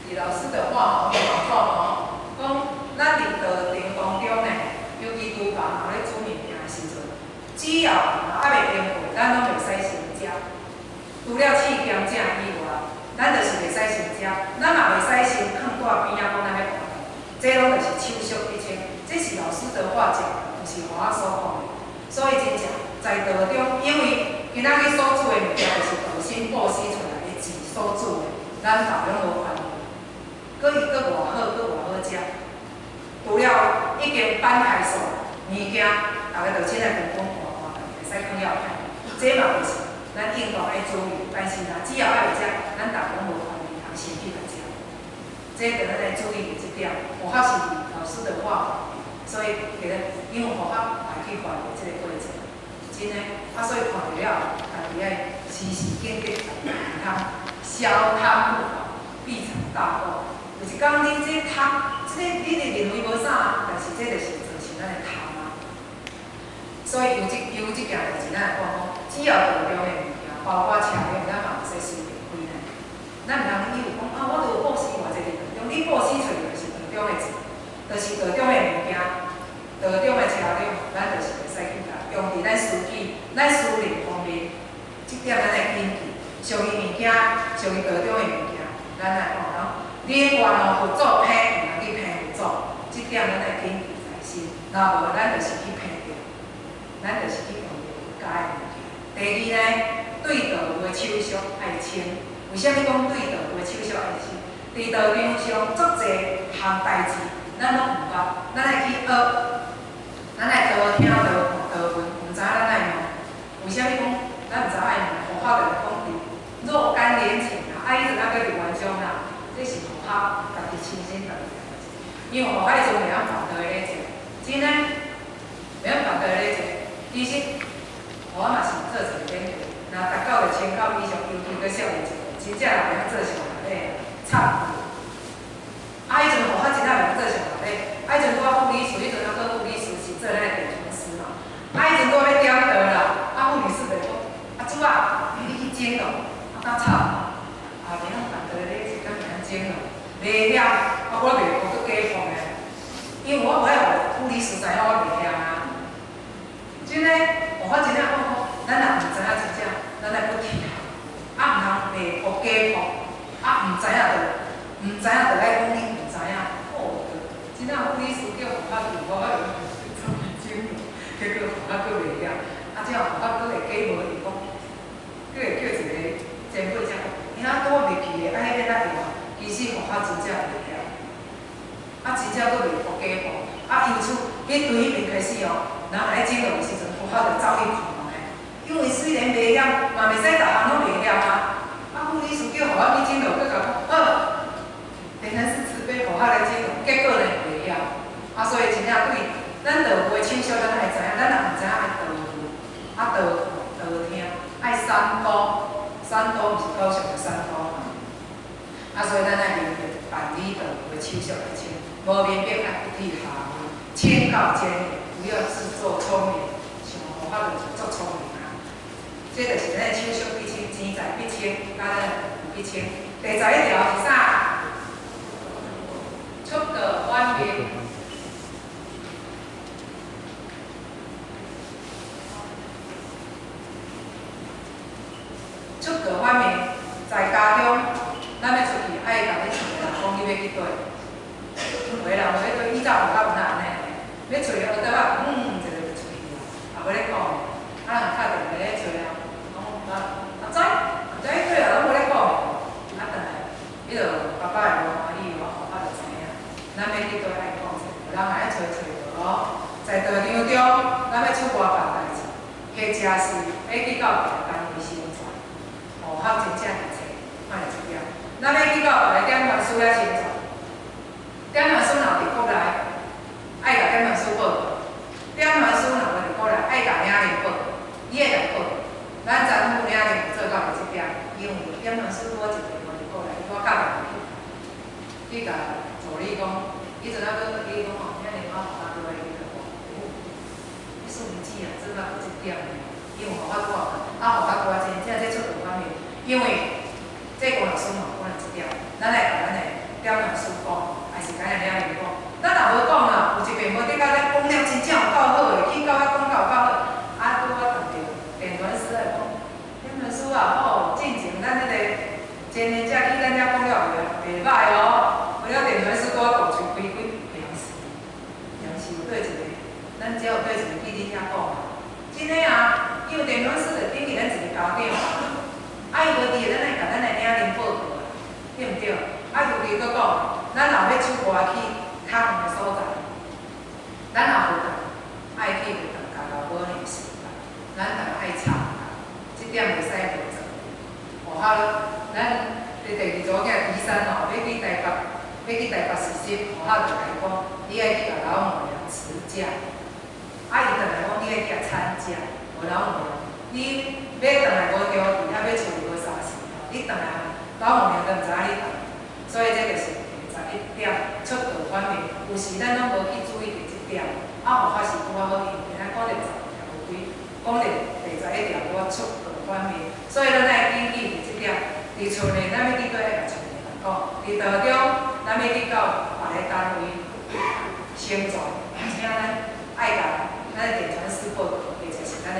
伫老師的話吼，伊嘛講哦，講咱佇道場當中呢，尤其廚房咧煮物件的時陣，只要猶未經過，咱攏袂使先食。除了試鹹正以外，咱就是袂使先食，咱嘛袂使先囥桌邊仔講咱欲大肚。這攏就是手續必清，這是老師的話講的，毋是予我所講的。所以真正在道中，因為今仔日所煮的物件就是道心布施出來的錢所煮的，咱大攏無權利。閣伊閣偌好，閣偌好食。除了已經挽開數物件，逐个就凊彩分分換換，會使囥了歹。這嘛就是咱應當愛注意，但是若只要愛會食，咱逐個攏無權利通先去來食。這著咱愛注意的這點，佛學是老師的話，所以其實因為佛學會去犯這個過程，真的啊，所以看著了，家己愛時時警覺，毋通小貪不法，必成大過。就是講你這貪，這個你佇認為無啥，但是這就是造成咱的貪啊。所以有這件代誌，咱會講講，只要道中的物件，包括車輛，咱嘛袂使隨便開呢。咱毋通以為講啊，我都有布施偌濟佇道中，你布施出去就是道中的錢，就是道中的物件，道中的車輛，咱就是袂使去共用佇咱私己、咱私人方面，這點咱愛謹記。屬於物件，屬於道中的物件，咱來講講。寧願哦佛祖批，毋通去批佛祖，這點咱愛謹記在心。若無，咱就是去批著，咱就是去用著佛家的物件。第二呢，對道有的手續愛清。為啥物講對道有的手續愛清？佇道場上足濟項代誌，咱攏毋捌，咱愛去學，咱愛多聽多看多問，毋知影咱愛問。為啥物講咱毋知愛問？佛法就是講佇若干年前啊，啊，彼陣猶閣佇元璋啦。這是佛學家己親身家己代誌，因為佛學彼陣袂曉辦道的禮節，真的袂曉辦道的禮節。其實我嘛是做一個典範，若達到就千口以上，尤其閣少年一個，真正也袂曉做上禮，慘。啊，彼陣佛學真正袂曉做上禮，啊，彼陣拄仔護理師，彼陣猶閣護理師是做咱的點傳師嘛。啊，彼陣拄仔欲點道啦，啊，護理師就講：啊，主啊，你去整咯，啊，敢慘。啊，袂曉辦道的禮節，敢袂曉整咯？袂曉，啊，我袂我閣假放的，因為我無愛予護理師知影我袂曉啊。真的，我真正講講，咱若毋知影真正，咱愛不提啊，毋通袂學假放，啊，毋知影就毋知影就愛講你毋知影。哦，真正護理師叫我去，我還以為走去整咯，結果我閣袂曉，啊，這樣我閣會假無伊講，閣會叫一個前輩才講，伊若拄我袂記的，啊，彼欲按怎用？其實佛法真正袂曉，啊，真正閣袂學假放，啊，由此彼對彼邊開始哦，人來整落的時陣，佛法就走去看的，因為雖然袂曉，嘛袂使逐項攏袂曉啊。啊，護理師叫予我去整落，閣共講好，當然是慈悲佛法來整落，結果呢袂曉。啊，所以真正對咱道有的手續，咱愛知影，咱若毋知影愛多問，啊多看多聽，愛三多，三多毋是高雄的三多嘛。啊，所以咱愛明白辦理道有的手續愛清，無明白愛不去下問，請教前人，不要自作聰明，像佛法就是作聰明啊。這就是咱的手續必清，錢財必清，佮咱的必清。第11條是啥？出道反面。出道反面，在家中，咱欲出去，愛共恁厝的人講你欲去佗。有的人欲佗，以早有較有哪按呢？欲出去學倒仔，嗯，一個就出去啊，也無咧講。啊，人敲電話咧揣啊，講啊，阿知，毋知去佗啊，攏無咧講。啊，轉來，彼落爸爸會無歡喜，我爸爸就知影。咱欲去佗愛講者，有人愛揣揣無咯。在道場中，咱欲出外辦代誌，或者是欲去到別个單位宣傳，哦，較真正會冊，看著這點。咱欲去到別个點傳師遐宣傳，點傳師若佇國內，愛共點傳師報告；點傳師若無佇國內，愛共領人報告，伊會來報告。咱政府領人有做到這點，因為點傳師拄好一個無佇國內，伊拄仔敲電話去，去共助理講，彼陣猶閣伊講吼，遐爾我予我倒來去講，你算子啊，做到這點呢？因為予我拄仔啊，予我拄仔真正這出道反面，因為這郭老師嘛有講這點，咱來共咱的點点传师讲，还是敢若领人讲。咱若无讲啊，有一遍无得到咱讲了真正有够好的，去到遐讲到有够好，啊，拄仔碰著点传师来讲，点传师啊，哦，进前咱彼个前年才去咱遮讲了袂歹哦，为了点传师拄仔大喙开开，平时平时有对一个，咱只有对一个去恁遐讲啊，真的啊，因为点传师就等于咱一个家长啊，伊无伫，咱爱共咱的领人报告啊，对毋对？啊，尤其阁讲，咱若欲出外去较远的所在，咱若无共爱去无共共老母娘相共，咱逐个爱插，这点袂使无做。哦，好，咱伫第二组囝迪山吼，欲去台北，欲去台北实习，哦，好就共伊讲，你爱去共老母娘辞假。啊，伊转来讲，你爱去共产假，无老母娘，你欲转来无着伫遐欲厝里无啥事，你转来老母娘都毋知影你转。所以这就是第十一点，出道反面。有时咱拢无去注意著这点，啊，佛法是拄仔好，因今仔讲著十条无几，讲著第十一条拄仔出道反面。所以咱爱谨记著这点。伫厝内，咱欲去倒爱共厝内人讲；伫道中，咱欲去到别个单位宣传，请咱爱共咱的点传师报告，或者是咱的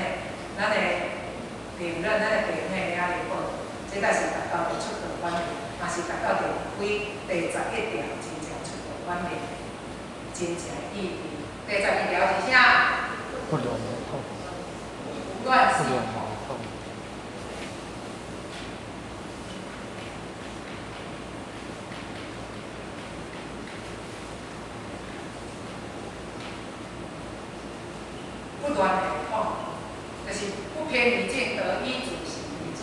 领任、咱的弟兄的领领报告，这才是达到出道反面，嘛是达到第十一条真正出道反面真正的意义。第十二条是啥？不乱无不乱世。不乱无痛。不乱系统，就是不偏离正道，以自行为主。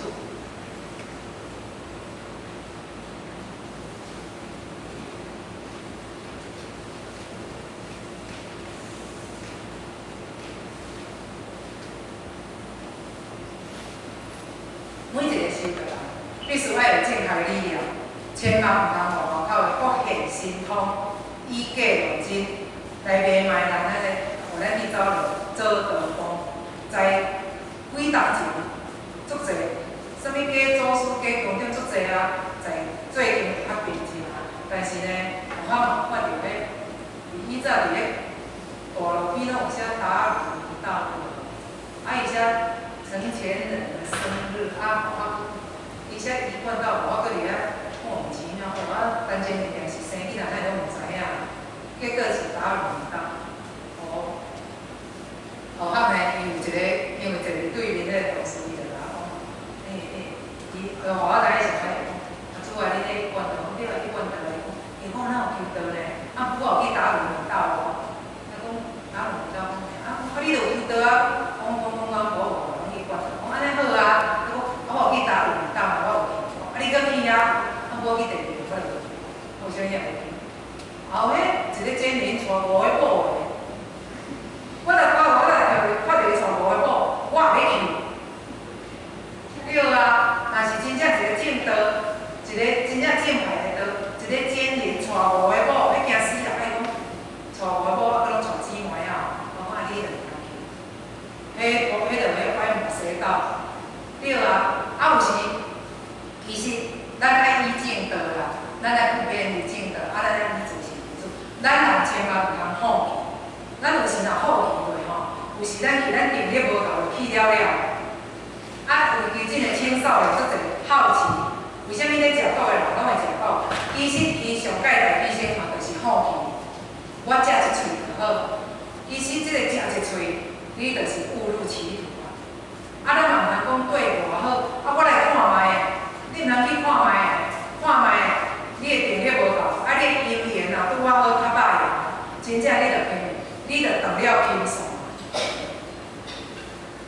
每一个修道人，必须爱有正确的理念，千万毋通予外口的各显神通，以假乱真，来迷卖咱安尼，予咱去走入做道风。在几当前，足济，啥物假祖师、假公顶足济啊，在最近较平静啊。但是呢，我嘛看著咧，伫以早伫咧大路边拢有写达鲁尼道路，啊，伊写陈前人的生日啊，我伊写一贯道，我阁伫遐莫名其妙，哦，啊，陈前人是生囡仔，咱拢毋知影，结果是达鲁尼道，哦。哦，啊呢，伊有一个，因为坐伫对面迄个同事，伊就共我讲，欸，伊，予我知影是安呢讲，啊，主啊，你咧一贯道，讲对啊，一贯道伊讲，伊讲哪有求道呢？啊，我有去达鲁尼道哦。啊，讲达鲁尼道讲，啊，啊，你著有求道啊？讲讲讲讲，无无，拢一贯道。讲按呢好啊，啊，讲啊，我有去达鲁尼道，我有去。啊，你阁去啊？啊，我去第二个，我就无去，我啥物也无去。后彼一个真人带五个宝的。我若看我若看著伊带五个宝，我也欲去。对啊，若是真正一个正道，一个真正正派的道，一个真人带五个某，欲惊死人！爱讲带五个某，啊，阁拢带姊妹啊！我讲啊，你著毋通去。彼彼就欲摆磨西道。对啊，啊有时其实咱爱依正道啦，咱爱不偏离正道，啊，咱爱依自行为主。咱人千万毋通放弃。咱有时若放弃落吼，有时咱去咱定力无够，就去了了。啊，尤其这个青少年足济好奇，为啥物咧食毒的人拢会食毒？其实伊上界大牺牲嘛，就是放弃。我食一喙就好。其实这个食一喙，你就是误入歧途啊！啊，咱嘛毋通讲对偌好，啊，我来看觅的，你毋通去看觅的，看觅的，你的定力无够，啊，你的因缘若拄仔好较歹的，真正你就偏。你就断了轻线，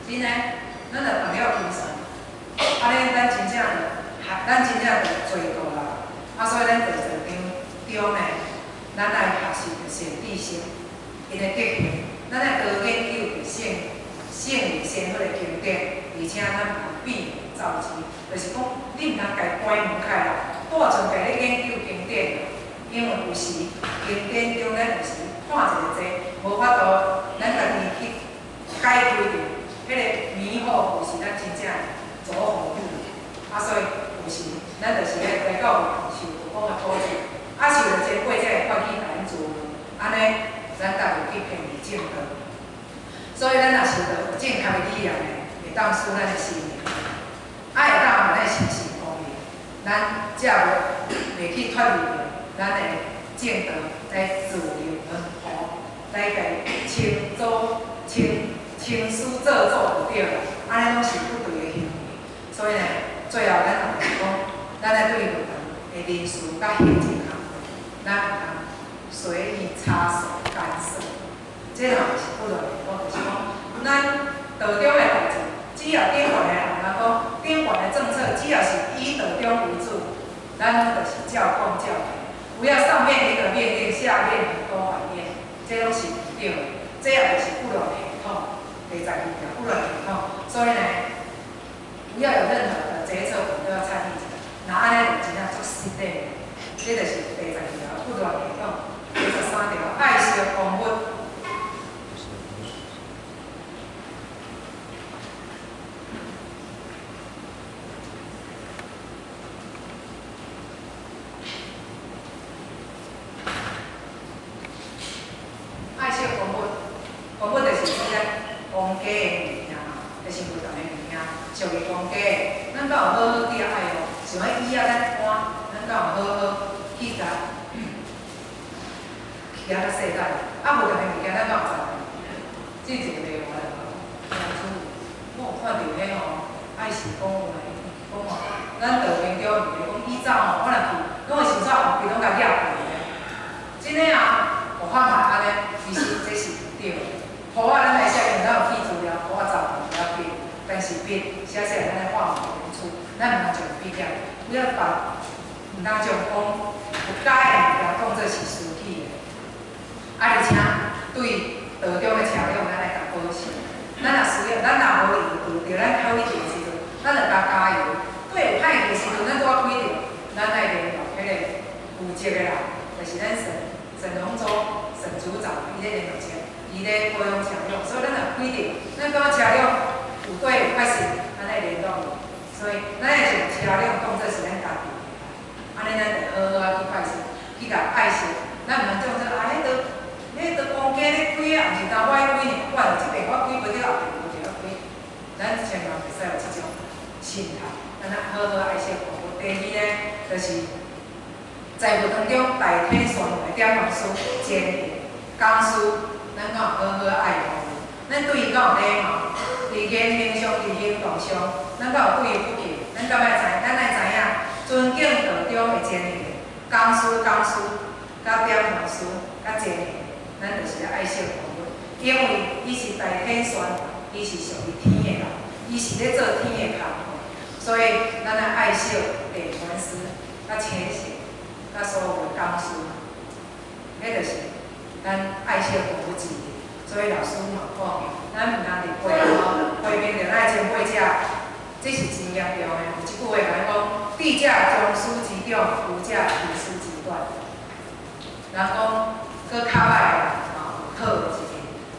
真的，咱就断了轻线，按呢，咱真正就，咱真正就做到啦。啊，所以咱伫道场中呢，咱爱学习著善知识，𪜶的德行，咱爱多研究著圣圣义仙佛的经典，而且咱毋通闭门造车，就是讲你毋通家关门起来，带像家咧研究经典，因为有时经典中咱有时看一个字，无法度，咱家己去解开著彼个迷惑，有时咱真正走火入魔。啊，所以有时咱就是爱来到受佛讲的保证。啊，咱才袂去偏離正道。所以咱若受著有正確的理念的，會當使咱的心靈，啊會當予咱心神光明，咱才袂去脫離咱的正道，來自立門戶，來共清做清清書做作就對啦。按呢攏是不對的行為。所以呢，最後咱也就是講，咱愛對佛堂的人事佮行政工課，咱毋通隨意插手干涉。這嘛是不倫的，就是講，咱道中的代誌，只要頂懸的人，咱講頂懸的政策，只要是以道中為主，咱攏就是照講照行，不要上面一個命令，下面很多反應，這攏是毋對的。這也就是不倫系統，第12條不倫系統。所以呢，不要有任何的決策，我們都要參與進來。若按呢就真正足失禮的，這就是第12條不倫系統。第13條愛惜公物。愛惜公物，公物就是指咱公家的物件嘛，就是佛堂的物件，屬於公家的。咱敢有好好去愛護？像彼椅仔咱搬，咱敢有好好去共去共較細膩？啊，佛堂的物件咱敢有在乎？這一個例外啦。我有看著彼吼，愛惜公物的，講吼，咱道明中毋是講以早吼，我若去，攏會想煞後壁攏共攑過的。真的啊，有法嘛按呢，其實這是毋對的。簿仔咱來寫，因為咱有記資料，簿仔雜不要緊，但是筆寫寫咱愛畫滿原處，咱毋通將筆了，不要把毋通將講有假的物件當做是私去的。啊，而且對道中的車輛，咱愛共保持。咱若需要，咱若無用拄著咱口一的時陣，咱就共加油。對有歹去的時陣，咱拄仔開著，咱愛聯絡彼個負責的人，就是咱沈沈龍舟沈組長，伊咧聯絡車，伊咧保養車輛，所以咱若開著，咱感覺車輛有對有較實，咱愛聯絡伊。所以咱愛將車輛當做是咱家己的，按呢咱就好好仔去拜神，去共愛惜。咱毋通將做啊，彼都公家咧開啊，毋是焦我愛開爾，我著這邊我開無著，後邊無著愛開。咱千萬袂使有這種心態，咱愛好好愛惜公物。第二呢，就是在佛當中大體宣的點傳師、前賢、講師，咱敢有好好愛護伊？咱對伊敢有禮貌？佇言行上、佇行動上，咱敢有對伊不敬？咱敢愛知？咱愛知影尊敬道中的前賢、講師、講師、佮點傳師、佮前賢，咱就是愛惜公物，因為伊是大體宣，伊是屬於天的人，伊是咧做天的工課，所以咱愛愛惜點傳師、佮前賢、佮所有的講師，彼就是咱愛惜公物之意。所以老師嘛講，咱毋通佇批吼，批評著咱的前輩者，這是真嚴重的。有一句話共咱講：智者終師之長，愚者求師之短。人講，閣較歹的人嘛有好的一面。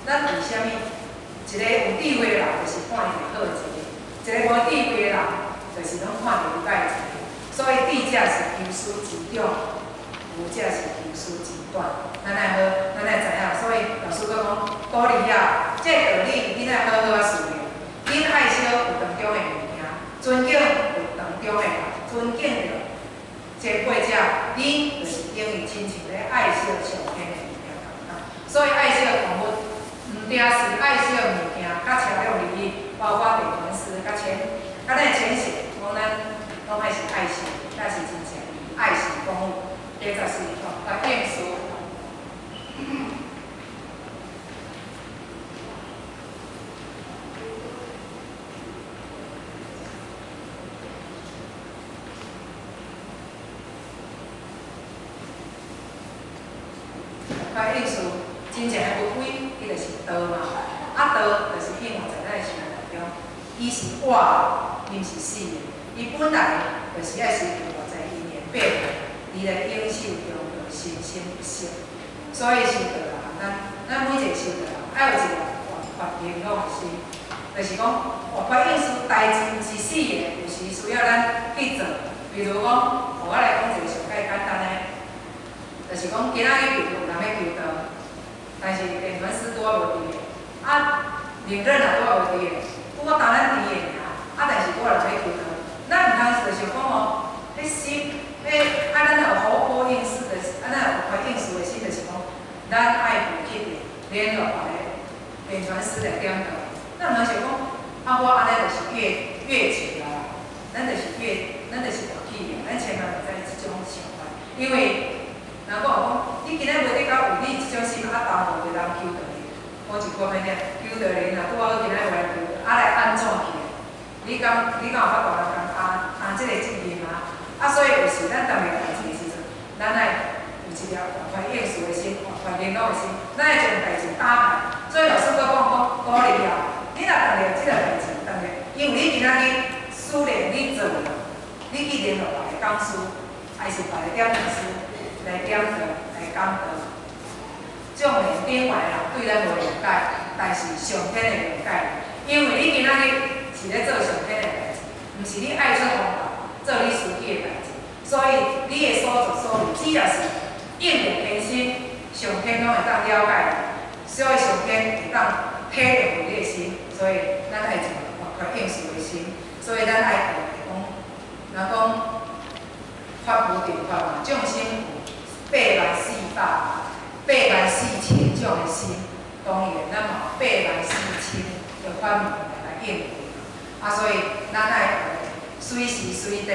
咱為啥物一個有智慧的人，就是看伊著好的一面；一個無智慧的人，就是攏看著伊歹的一面。所以智者是求師之長，愚者是求師之短。咱愛好，咱愛知影。所以老師閣講，道理啊，這道理恁愛好好仔思量。恁愛惜佛堂中的物件，尊敬佛堂中的人，尊敬著前輩者，恁就是等於親像咧愛惜上天的物件仝款。所以愛惜公物，毋定是愛惜物件，佮車輛而已，包括點傳師、佮前、佮咱前賢，講咱攏愛是愛惜，才是真正愛惜公物。第14條，來應事。來應事，真正的有規，伊就是道嘛。啊，道就是應用在咱的生活中，伊是活的，伊毋是死的。伊本來就是愛是活在因緣變化，佇咧永壽中就生生不息。所以修道人，咱每一個修道人，愛有一個活潑明朗的心，就是講活潑應事代誌毋是死的，有時需要咱去做。比如講，予我來講一個上蓋簡單的，就是講今仔日比如有人欲求道，但但是点传师拄仔無佇的，啊，明任也拄仔無佇的，拄仔焦咱佇的爾，啊，但是拄仔人欲求道，咱毋通就想講哦，彼心，彼啊，咱若有活潑應事的，啊，咱有活潑應事的心，就是講，咱愛負起聯絡別个點傳師來點導，咱毋通想講，啊，我按呢就是越越級啊，咱就是越，咱就是跋起啊，咱千萬毋使這種想法，因為。人講講，你今仔無得到有你這種心，啊，耽誤一個人求道理。講一句歹聽，求道理若拄好今仔無來求，啊來按怎去？你敢有法度來共擔擔這個責任啊？啊，所以有時咱踮咧代誌的時陣，咱愛有一粒活潑應事的心，活潑聯絡的心，咱愛將代誌打開。所以老師閣講講鼓勵啊，你若踮咧這個代誌，踮咧，因為你今仔日思練你做，你去聯絡別个講師，還是別个點傳師。來點導，來講道。眾人頂懸的人對咱無諒解，但是上天會諒解你，因為你今仔日是咧做上天的代誌，毋是你愛出風頭做你私己的代誌，所以你的所作所為，只要是應著天心，上天攏會當了解你，所以上天會當體諒你的心，所以咱愛一個活潑應事的心，所以咱愛學講，若講法無定法嘛，眾生有8萬4百、8萬4千種的心，當然咱嘛有8萬4千個法門來應對。啊，所以咱愛學隨時隨地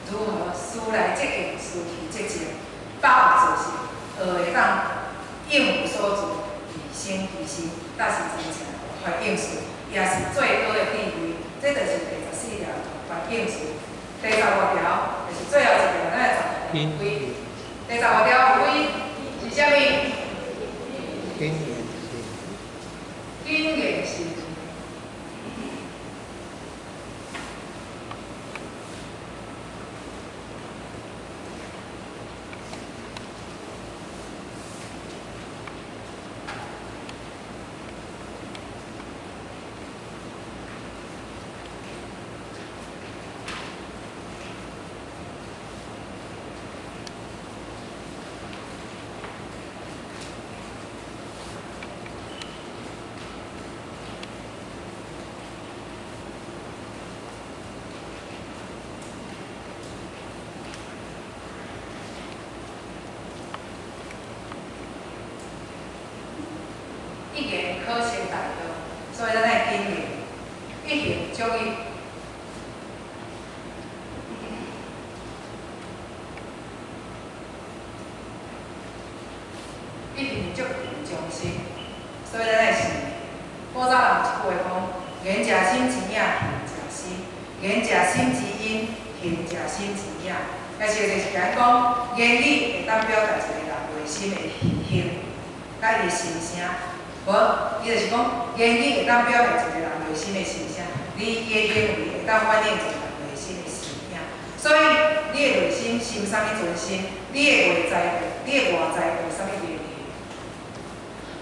如何事來則應，事去則靜，把有做事，學會當應有所做，而生其心，才是真正活潑應事，也是最高的智慧。這就是第14條活潑應事。第15條就是最後一條，咱來十規。第15條有規是啥物？謹言行。謹言行。一言可成大道，所以咱愛謹言，一行足矣。一行足平常心，所以咱愛是古早人有一句話講：言者心之影，行者心；言者心之音，行者心之影。也是就是講，言語會當表達一個人內心的形，佮伊的心聲。無，伊就是講，言語會當表達一個人內心的心聲，你伊的行為會當反映一個人內心的心影。所以，你的內心生啥物存心，你的外在，你的外在有啥物言行？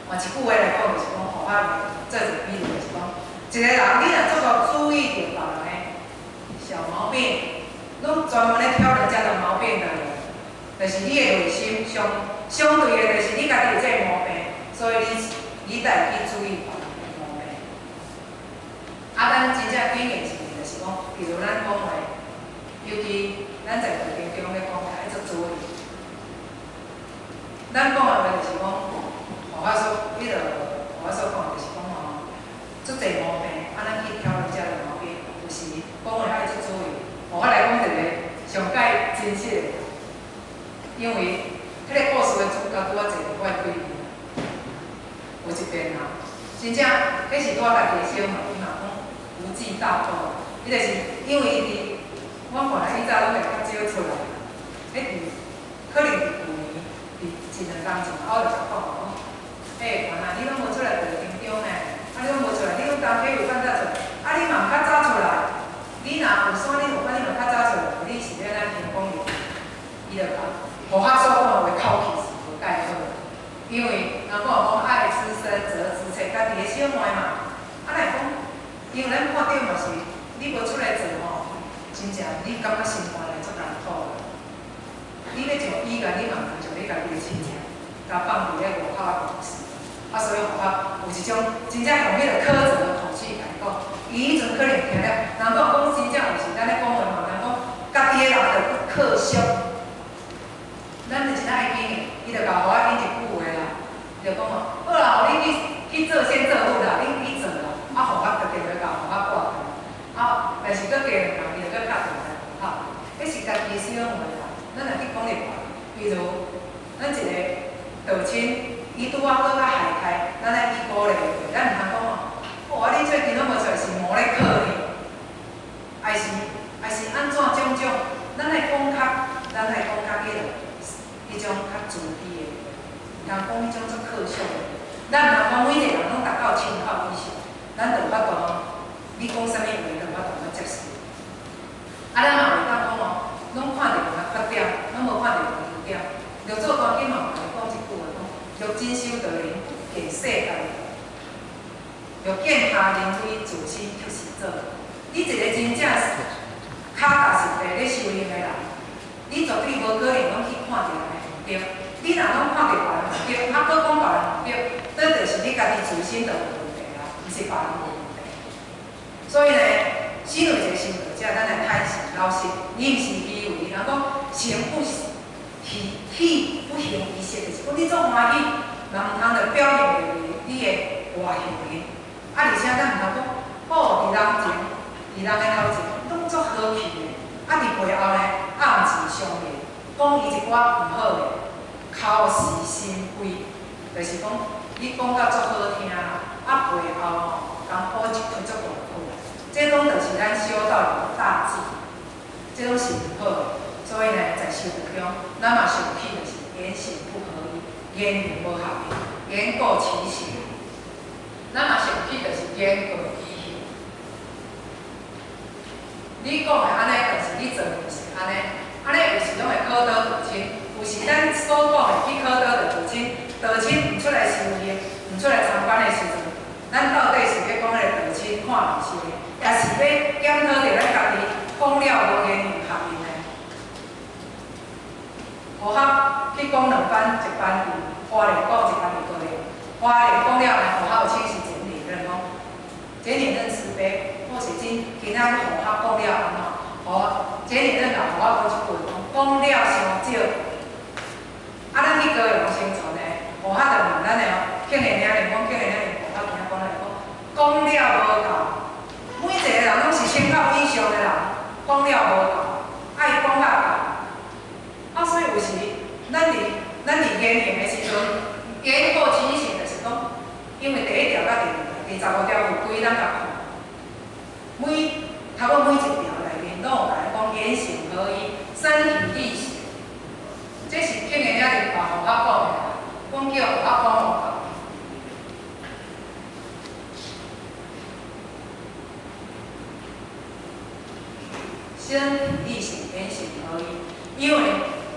換一句話來講，就是講，互我做一個比喻，就是講，一個人你若足夠注意著別人的小毛病，攏專門咧挑人家的毛病的人，就是你的內心相相對的，就是你家己有這個毛病，所以你。你得去注意別人的毛病。啊，咱真正謹言行就是講，比如咱講話，尤其咱在道場中咧講話愛足注意。咱講的話就是講，互我所，彼個互我所講就是講吼，足濟毛病，啊，咱去挑人家的毛病，有時講話愛足注意。予我來講一個上蓋真實的，因為彼個故事的主角拄仔坐佇我的對面。有一遍啊，真正，彼是拄仔家己的小妹，伊嘛講無忌大道，伊就是因為伊佇，我看來以早攏會較少出來，彼佇可能佇舊年，佇一兩冬前，我就共講講，欸，看啊，你攏無出來道場中呢，啊，你攏無出來，你攏當體育班才出來，啊，你嘛毋較早出來，你若有啥你有法，你嘛較早出來，你是欲按怎聽講伊？伊就講，予我所講的話口氣是無蓋好，因為人講講愛之深責之切，家己的小妹嘛，啊，若講，因為咱看著嘛是，你無出來做吼，真正你感覺心肝內足艱苦的。你欲上醫院，你嘛毋通將你家己的親情，共放佇咧外口的公司。学有一種真正用彼個苛責的口氣來講，伊彼陣可能聽了，人講講真正有時咱咧講話嘛，人講家己的人就去刻俗，咱就真愛經營，伊就共予我引一句話啦，伊就講哦，好啦，予你去做先做好啦，你去做啦，啊，予我就電話共予我掛斷，啊，但是閣過兩工，伊就閣敲電話，哈，彼是家己的小話啦，咱若去講入來，比如咱一個道親，伊拄仔閣較害開，咱愛去鼓勵伊，咱毋通講哦，哦，啊，你最近攏無出來是無咧考你，還是按怎種種，咱愛講較彼落，彼種較慈悲的，毋通講彼種足刻薄的。咱毋通講每一個人攏達到親口以上，咱就有法度，你講啥物話，就有法度去接受。啊，咱嘛會當講哦，攏看著人的缺點，攏無看著人的優點。六祖壇經嘛有講一句話，講若真修道人，不見世間道，若見他人非自身卻是做。你一個真正跤踏實地咧修行的人，你絕對無可能攏去看著人的毋對。你若攏看著別人毋對，啊，閣講別人毋對，這就是你家己自身就有問題啊，毋是別人有問題。所以呢，身為一個修道者，咱愛坦誠老實，你毋是虛偽。人講行不喜，喜不形於色，就是講你足歡喜，人毋通著表現你的外形面。啊，而且咱毋通講，哦，佇人前，佇人的頭前，攏足和氣的，啊，佇背後呢，暗自相言，講伊一寡毋好的，口是心非，就是講你講甲足好聽，啊，背後吼，共烏一開足大窟，這攏就是咱修道人大忌，這攏是毋好的。所以呢，在修道中，咱嘛想起就是言行不合一，言行無合一，言過其實。咱嘛想起就是言過其行。你講的按呢，但是你做的毋是按呢，按呢有時攏會考倒道親，有時咱所講的去考倒著道親，道親毋出來修行，毋出來參觀的時陣，咱到底是欲講彼個道親看毋是的，抑是欲檢討著咱家己講了無言行合一呢？和合去講兩班，一班佇花蓮講，一班佇高雄。花蓮講了呢，和合有請示簡理論講，簡理論慈悲，我是真今仔日和合講了按怎？和簡理論也和合講一句話，講了傷少。啊，咱去高雄新村呢，和合就問咱的哦，慶年領講，慶年領和合今仔講來講，講了無夠，每一個人攏是千口以上的人，講了無夠，愛講甲夠。啊，所以有時咱佇言行的時陣，言過其實就是講，因為第一條佮第15條有規，咱共看，每差不多每一條內面攏有共咱講言行合一，身體力行，這是慶年領嘛予我講的啦，講叫我講無夠。身體力行，言行合一，因為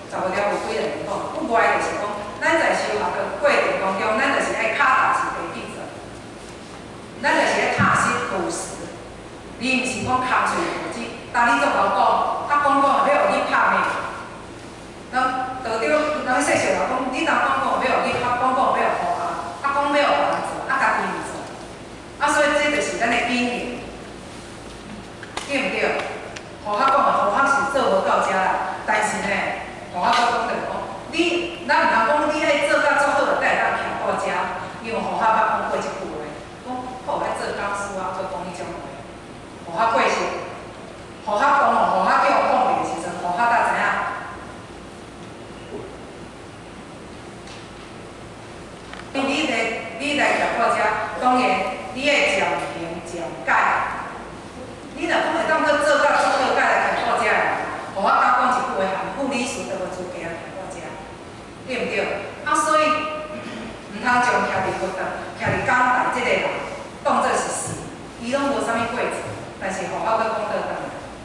15條有規內面講，不外就是講，咱在修學的過程當中，咱就是愛跤踏實地去做，咱就是愛踏實務實。你毋是講空喙無舌，當你足敖講，啊講講後欲予你拍面。人道長，人細細人講，你當講講欲予你拍，講講欲予予啊，啊講欲予別人做，啊家己毋做，啊所以這就是咱的經驗，對毋對？和合講啊，和合是做無到遮啦，但是呢，和合閣講著講，你咱毋通講你愛做甲足好，才會當徛到遮，因為和合捌講過這句話，講好愛做講師啊，閣講彼種話，和合過是，和合講哦，和合叫講的時陣，和合才知影。你來徛到遮，當然你愛漸行漸改。你若講會當閣做甲足好，才來徛到遮的，予我敢講一句話，含護理師都無資格徛到遮，對毋對？啊，所以毋通將徛佇佛堂、徛佇講台這個人當做是神，伊攏無啥物過錯，但是予我閣講倒轉來，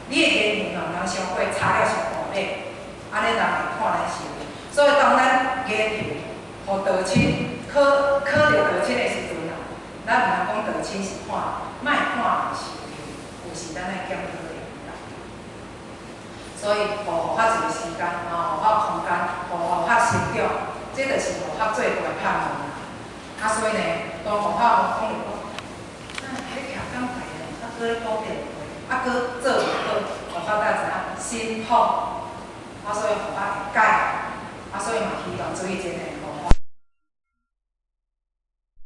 你的言行嘛毋通傷過差了傷大尾，按呢人會看咱修行。所以當咱言行予道親考考著道親的時陣啊，咱毋通講道親是看，莫看人修行，有時咱愛檢討著。所以，予和合一個時間，吼，予和空間，予和合成長，這就是和合最大的盼望啦。啊，所以呢，當戶口講著講，啊，你徛講台啊，啊，閣咧講電話，啊，閣做袂好，戶口才知影心痛，啊，所以戶口會改。